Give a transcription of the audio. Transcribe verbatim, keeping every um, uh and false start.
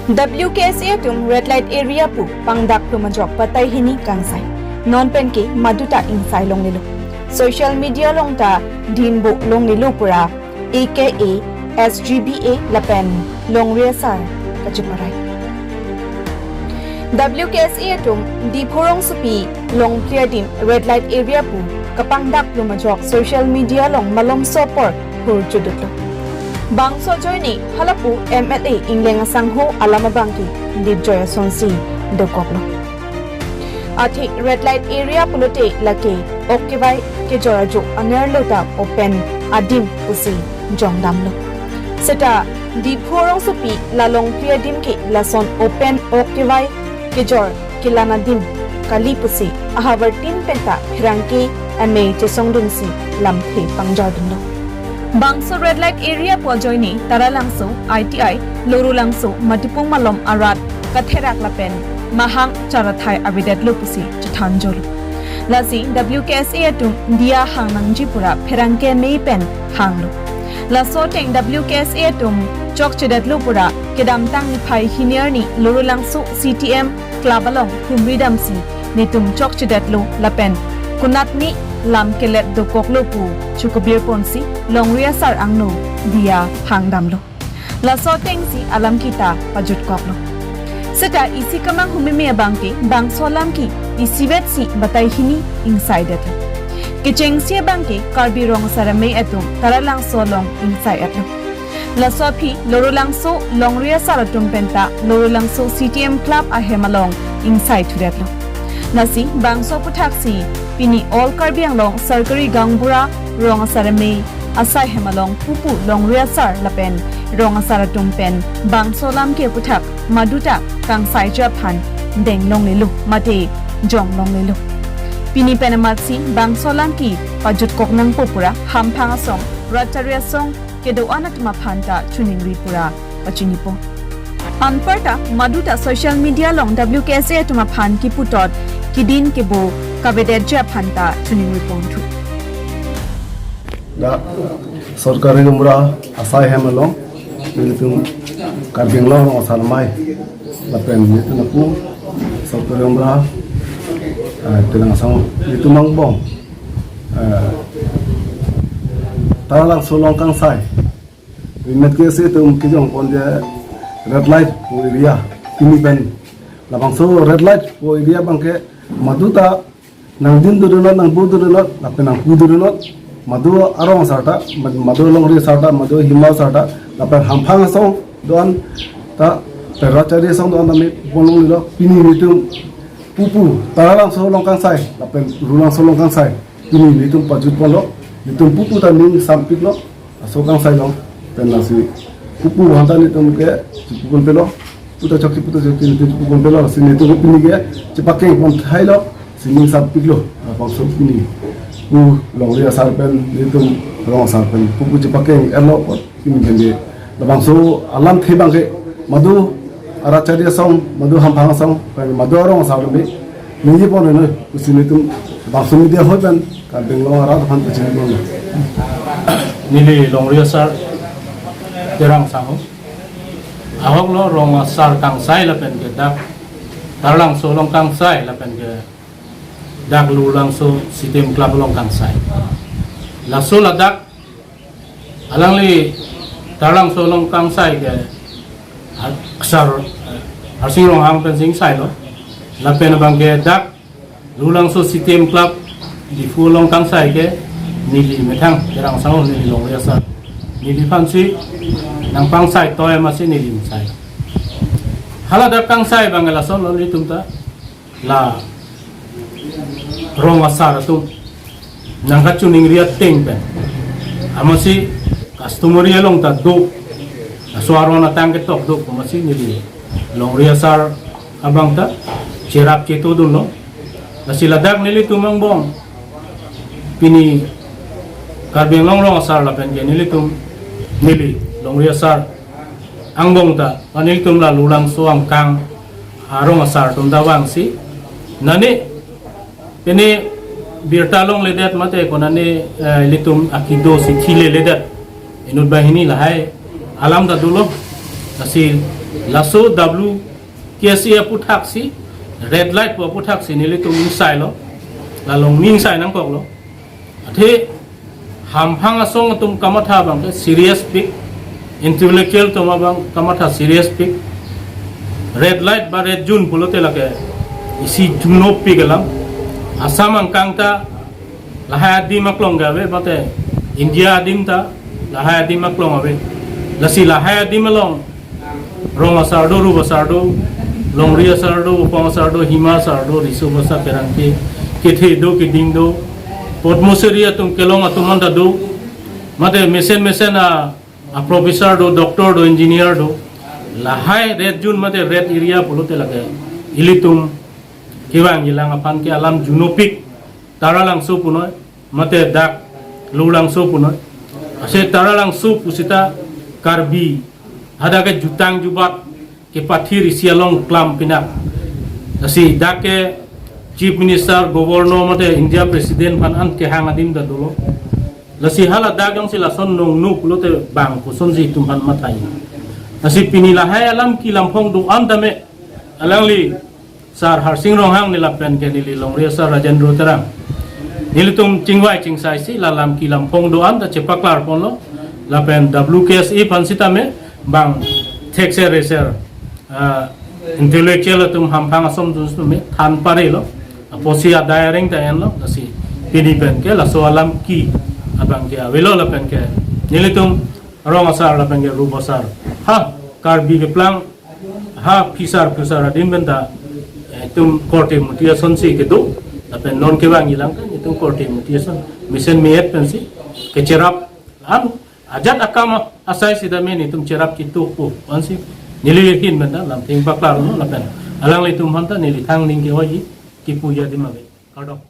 W K S A atum red light area pu pangdak plum ajok batai hini kangsai. Non pen ke maduta ingsai longlelo. Social media along ta dim bo longlelo pura A K A, S G B A lapen Longri Asar kachiparai. W K S A atum Diphu rongsopi Longkli adim red light area pu kapangdak plum ajok social media along malomso apor hur chudutlo. Bangso ajoine halapu M L A Engleng Asangho alam abang ke Dipjoy asonsi dokoklo. Athe red light area pulote lake ok kevai kejor ajo anerlo ta open adim pusi jongdamlo. Seta Diphu rongsopi la Longkli adim ke lason open ok kevai kejor kelang adim kali pusi ahavar tin penta pherangke amei chesongdunsi lamthe pangjordunlo. Bangso red light area pu ajoine Taralangso, I T I, Lorulangso, Matipung malom arat katherak lapen mahang charathai avedetlo pusi chethanjolo. Lasi W K S A atum diya hang nangji pura pherangke amei pen hanglo. Laso ateng W K S A atum chokchedetlo pura kedamtang niphai hini arni Lorulangso C T M Club along humri damsi netum chokchedetlo lapen konatne lam kelet dokoklo pu chukabir ponsi Longri Asar angno diya hangdamlo. Laso atengsi alam kita pajutkoklo. Seta isi kemang humeme abang ke bangso alam ke isivetsi batai hini ingsaidetlo. Kechengsi abang ke Karbi Rong Asar Amei atum Taralangso along ingsai-etlo. Laso aphi Lorulangso Longri Asar atum penta Lorulangso C T M Club ahem along ingsaithudetlo. Lasi bangso aputhaksi pini All Karbi Anglong Sarkari Gaonbura Rong Asar Amei asai hem along pupu Longri Asar lapen rong asar atum pen bangso alam ke aphuthak maduta kangsaiji aphan deng longlelo mate jong longlelo. Pini pen amatsi bangso alam ke pajutkok nangpo pura hamphang asong, ratchari asong kedo-an atum aphan ta chiningri pura pachinipo. Anparta maduta social media along W K S A atum aphan kiputot kidin kebo kavedetji aphan ta chiningri ponthu. Dak Sarkari Gaonbura asai hem along nelitum Karbi Anglong Rong Asar Amei lapen nelitum aphu Sarkari Gaonbura, eh, Telang Asang nelitum angbong, eh, Taralangso along kangsai. Rimet ke si tum kijong pon je red light pu area. Pini pen labangso red light pu area abang ke maduta nangdin dodunot, nangbu dodunot, lapen nangpu dodunot, madu arong asar ta, mad-, madu Longri Asar ta, madu Hima Asar ta, lapen hamphang asong do-an ta pen ratchari asong do-an tame pon longlelo. Pini nelitum pupu Taralangso along kangsai lapen Lorulangso along kangsai pini nelitum pajut ponlo. Nelitum pupu ta ning sampiklo, laso kangsai along pen lasi pupu aphan ta nelitum ke chipu ponpelo, pu ta chokche pu ta chokche nelitum chipu ponpelo, lasi nelitum ke pini ke chepakeng pon thailo, si ning sampiklo. Labangso pini pu Longri Asar pen nelitum rong asar pen pupu chepakeng-etlo apot pini pen ke labangso alamthe abang ke madu aratchari asong, madu hamphang asong pen madu arong asar lo me ningje pon noi pusi nelitum labangso media hoi pen Karbi Anglong arat aphan pachini pon. Neli Longri Asar Terang Sangho. Ahoklo rong asar kangsai lapen ke dak Taralangso along kangsai lapen ke dak Lorulangso C T M Club along kangsai. Laso ladak alangli Taralangso along kangsai ke Har-, Sar, eh, Harsing Ronghang pensi ingsailo. Lapen abang ke dak Lorulangso C T M Club Diphu along kangsai ke neli methang Terang Sangho, neli Longri Asar. Neliphansi nangpangsai toy amatsi neli ingsai. Hala dak kangsai abang ke lasonlo nelitum ta la rong asar atum nangkachiningri ateng pen amatsi customary along ta do, laso aron atang ketok do amatsi neli Longri Asar abang ta cherap chetodunlo. Lasi ladak nelitum angbong pini Karbi Anglong Rong Asar lapen ke nelitum neli Longri Asar angbong ta, nelitum la Lorulangso angkang arong asar atum ta vangsi, nani pini birta longledet mate konane, eh, ilitum akido si thileledet inut banghini lahai alam ta dolo. Lasi Laso W K S A aputhak si, red light pu aputhak si nelitum ingsailo. La longni ingsai nangkoklo. Athe hamphang asong atum kamatha abang ke serious pik, intellectual atum abang kamatha serious pik. Red light ba red zone pulote lake isi junopik alam. Assam angkang ta lahai adim aklong ke ave, mate India adim ta lahai adim aklong ave. Lasi lahai adim along Rong asar do, Rup asar do, Longri asar do, Upong asar do, Hima asar do, Riso Basa Pherangke, kethe do, keding do, Padma Shri atum kelong atum anta do, mate mesen mesen a, a professor do, doctor do, engineer do, lahai red zone mate red area pulote lake ilitum kevangjilang aphan ke alam junopik, Taralangso punoi, mate dak Lulangso punoi. Ase Taralangso pusita Karbi hadak ke jutang jubat kepathir isi along klam pinak. Lasi dak ke Chief Minister, Governor mate India President aphan an kehang adim ta dolo. Lasi hala dak jongsi lason nongno pulote bang kosonsi itum aphan mathai. Lasi pini lahai alam kelamphong do-an tame alangli Sar Harsing Ronghang ne lapen ke neli longri asar Rajendra Terang, nelitum chingvai chingsai si la lam kelamphong do-an ta chepaklar ponlo. Lapen W K S A aphan sitame bang thekser reser, ah, intellectual atum hamphang asong atum sitame than parelo. Apotsi adai areng ta enlo, lasi pini pen ke laso alam ke abang ke avelo lapen ke nelitum rong asar lapen ke rup asar ha Karbi keplang ha phisar phusar adim pen ta, eh, itum korte muti asonsi kedo, lapen non kevangjilang kan itum korte muti ason mesen me-et pensi kecherap, an ajat akam asai sitame nelitum cherap kitu pu ansi neli ahin pen ta lamtheng paklarlo lapen alanglitum aphan ta neli thang ning ke-oiji kipuji adim ave. Kardom.